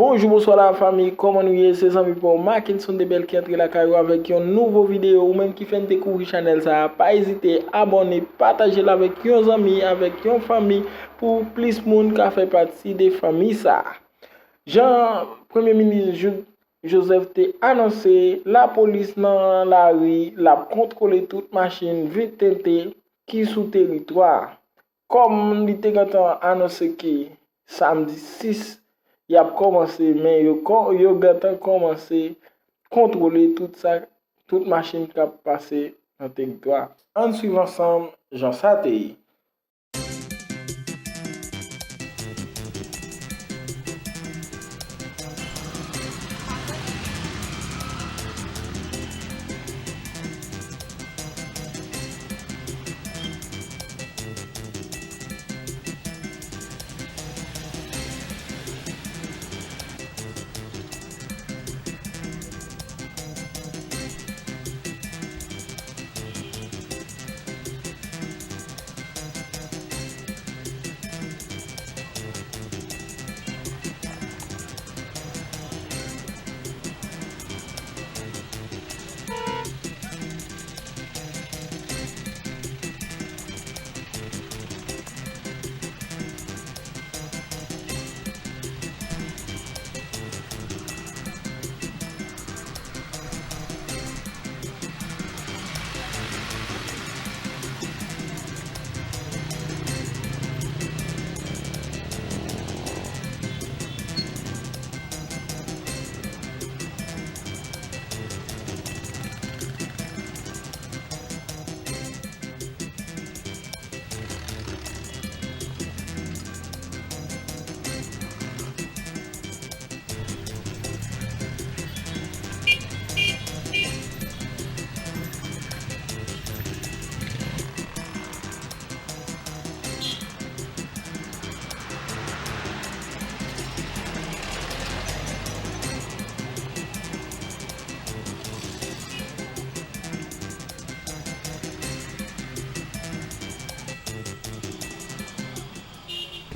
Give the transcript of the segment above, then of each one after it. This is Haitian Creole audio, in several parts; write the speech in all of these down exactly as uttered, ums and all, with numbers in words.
Bonjou, bonswa la fanmi, kòman nou ye? Se zanmi pa w Mackenson Debel ki antre lakay ou avèk yon nouvo videyo. Ou menm ki fèk dekouvri chanèl sa a, pa ezite abòne, pataje l avèk yon zanmi, avèk yon fanmi, pou plis moun ka fè pati de fanmi sa a. Jan Premye Minis Jouthe Joseph te anonse, lapolis nan lari l ap kontwole tout machin vit tente ki sou teritwa a. Kòm li te gentan anonse ke samdi sis, y ap kòmanse, men yo kò-, yo gentan kòmanse kontwole tout sa, tout machin k ap pase nan teritwa a. Ann swiv ansanm jan sa te ye.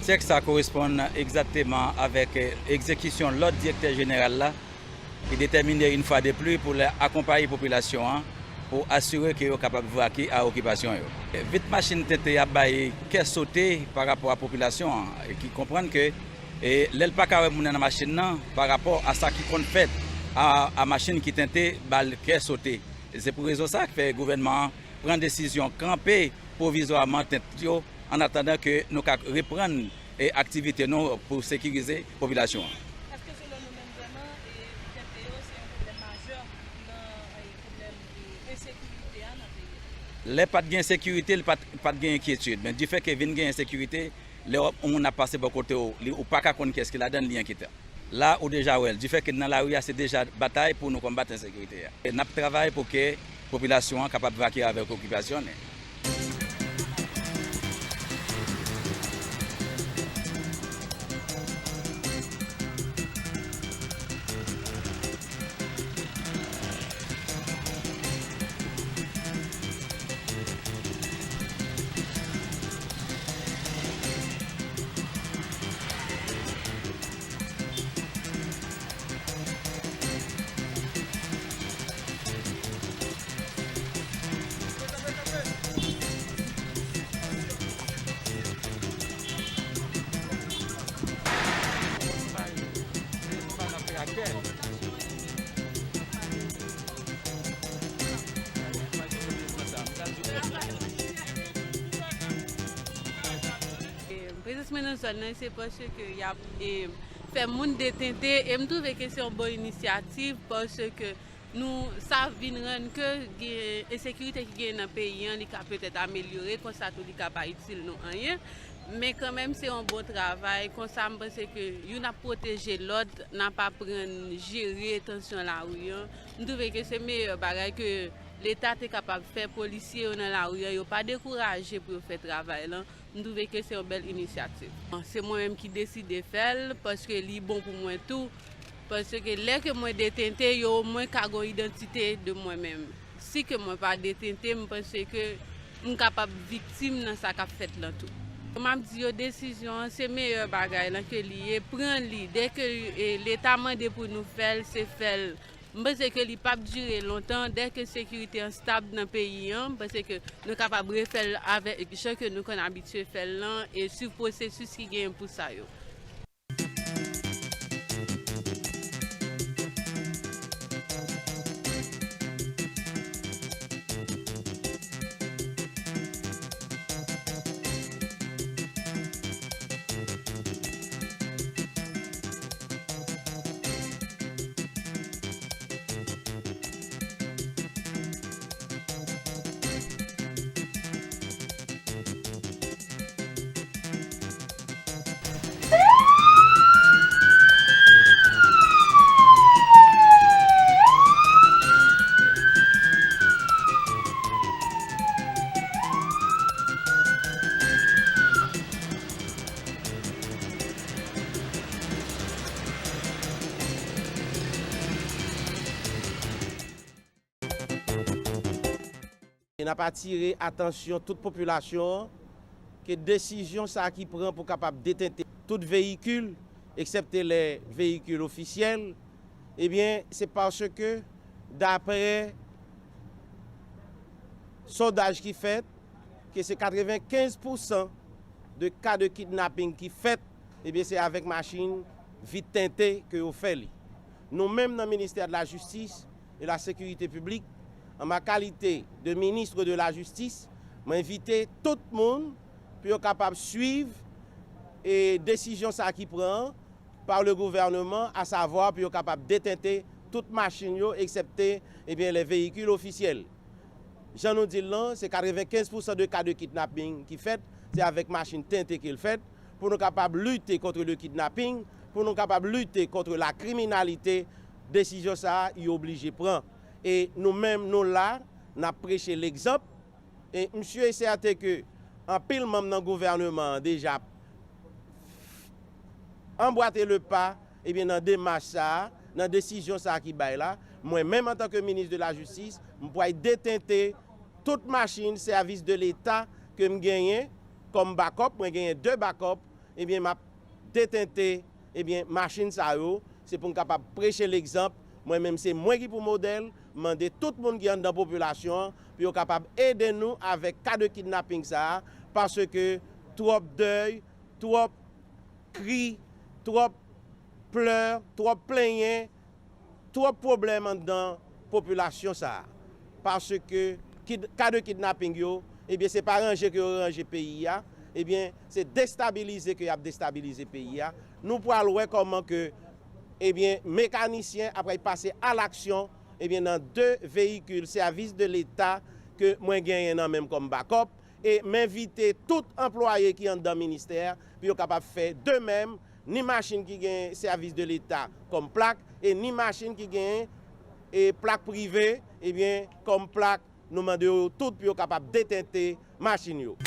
Tèks sa koresponn egzakteman avèk, eh, egzekisyon lòd direktè jeneral la, ki detèmine yon fwa de pli pou l akonpaye popilasyon an pou asire ke yo kapab vake a okipasyon yo. Vit machin tente ap bay kè sote pa rapò a popilasyon an, e ki konprann ke, e, lè l pa ka wè moun nan nan machin nan, pa rapò a sa ki konn fèt a, a machin ki tente ba l kè sote. Se pou rezon sa k fè gouvènman an pran desizyon kanpe pwovizwaman tent yo, annatandan ke nou ka reprann, e, aktivite nou pou sekirize popilasyon an. Èske selon nou menm vrèman, e, tente yo se yon pwoblèm majè nan, e, pwoblèm, e, ensekirite a nan peyi a? Lè pa t gen ensekirite, li pa t, pa t gen enkyetid. Men difè ke vin gen ensekirite, lè w ap, yon moun ap pase bò kote w, li, ou pa ka konn kiyès ki ladan l, li enkyetan. La, ou deja wè l. Difè ke n nan lari a, se deja batay pou nou konbat ensekirite a. E n ap travay pou ke popilasyon an kapab vake avèk okipasyon li. E, prezans mwen nan zòn nan, se paske y ap, e, fè moun detente, e m twouve ke se yon bon inisyativ, paske nou, sa vin rann ke gen ensekirite ki genyen nan peyi an, li ka petèt amelyore, konsa tou li ka pa itil nou anyen. Men kanmenm, se yon bon travay. Konsa, m panse ke youn ap pwoteje lòt, n ap aprann jere tansyon lari an. M twouve ke se meyè bagay ke Leta te kapab fè, polisye yo nan lari an, yo pa dekouraje pou yo fè travay lan. M twouve ke se yon bèl inisyativ. Se mwen menm ki deside fè l, paske li bon pou mwen tou. Paske lè ke mwen detente, yo omwen ka gen yon idantite de mwen menm. Si ke mwen pa detente, m panse ke m kapab viktim nan sa k ap fèt lan tou. M ap di yo, desizyon an se meyè bagay lan ke li ye, pran li. Dèke, e, Leta mande pou nou fè l, se fè l. M panse ke li p ap dire lontan, dèke sekirite an stab nan peyi an, m panse ke nou kapab refè l avèk jan ke nou konn abitye fè l lan, e swiv pwosesis ki genyen pou sa yo. E n ap atire atansyon tout popilasyon an ke desizyon sa a ki pran pou kapab detente tout veyikil, eksepte lè veyikil ofisyèl, ebyen, se paske, daprè sondaj ki fèt, ke se katrevenkenz pousan de ka de kidnaping ki fèt, ebyen, se avèk machin vit tente ke yo fè li. Nou menm nan ministè de la jistis e la sekirite piblik, an ma kalite de ministre de la jistis, mwen envite tout moun pou yo kapab swiv e desizyon sa ki pran par le gouvernement, à savoir pou yo kapab detente tout machin yo, eksepte, ebyen, les véhicules officiels. Jan nou di l lan, se katrevenkenz pousan de ka de kidnaping ki fèt, se avèk machin tente ke l fèt, pou nou kapab lite kont le kidnaping, pou nou kapab lite kont la kriminalite, desizyon sa a, yo oblije pran. E nou menm, nou la, n ap preche legzanp. E m si e sèten ke anpil manm nan gouvèneman an deja anbwate le pa, ebyen, nan demach sa a, nan desizyon sa a ki bay la. Mwen menm, antanke minis de la jistis, m pral detente tout machin sèvis de leta ke m genyen kòm bakòp. Mwen genyen de bakòp, ebyen, m ap detente, ebyen, machin sa yo. Se pou m kapab preche legzanp. Mwen menm, se mwen ki pou modèl. M mande tout moun ki anndan popilasyon an pou yo kapab ede nou avèk ka de kidnaping sa a, paske twòp dèy, twòp kri, twòp plè, twòp plenyen, twòp pwoblèm anndan popilasyon sa a. Paske kid-, ka de kidnaping yo, ebyen, se pa ranje ke yo ranje peyi a, ebyen, se destabilize ke y ap destabilize peyi a. Nou pral wè kòman ke, ebyen, mekanisyen ap pase alaksyon, ebyen, nan de veyikil sèvis de leta ke mwen genyen nan men m kòm bakòp. E m envite tout anplwaye ki anndan ministè a pou yo kapab fè de menm, ni machin ki gen sèvis de leta kòm plak, e ni machin ki gen, e, plak prive, ebyen, kòm plak. Nou mande yo tout pou yo kapab detente machin yo.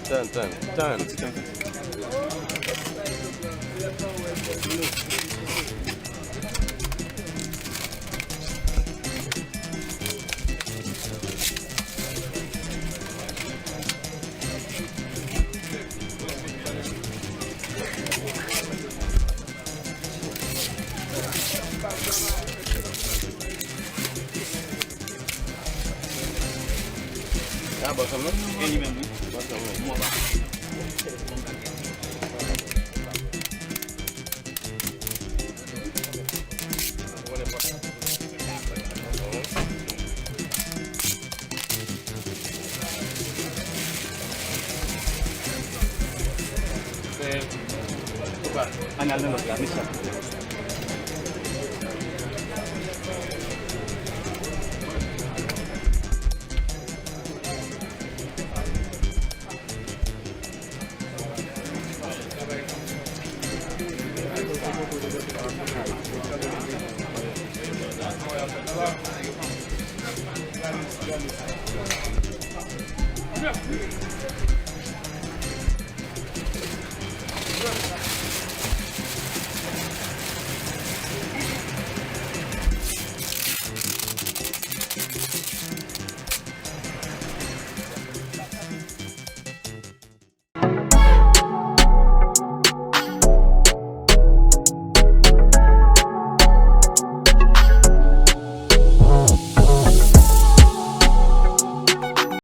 Tan, tan, tan. A, bò sa menm? E li menm, wi. Bò sa menm. Mwen pa. An al nan lòt la, mesye.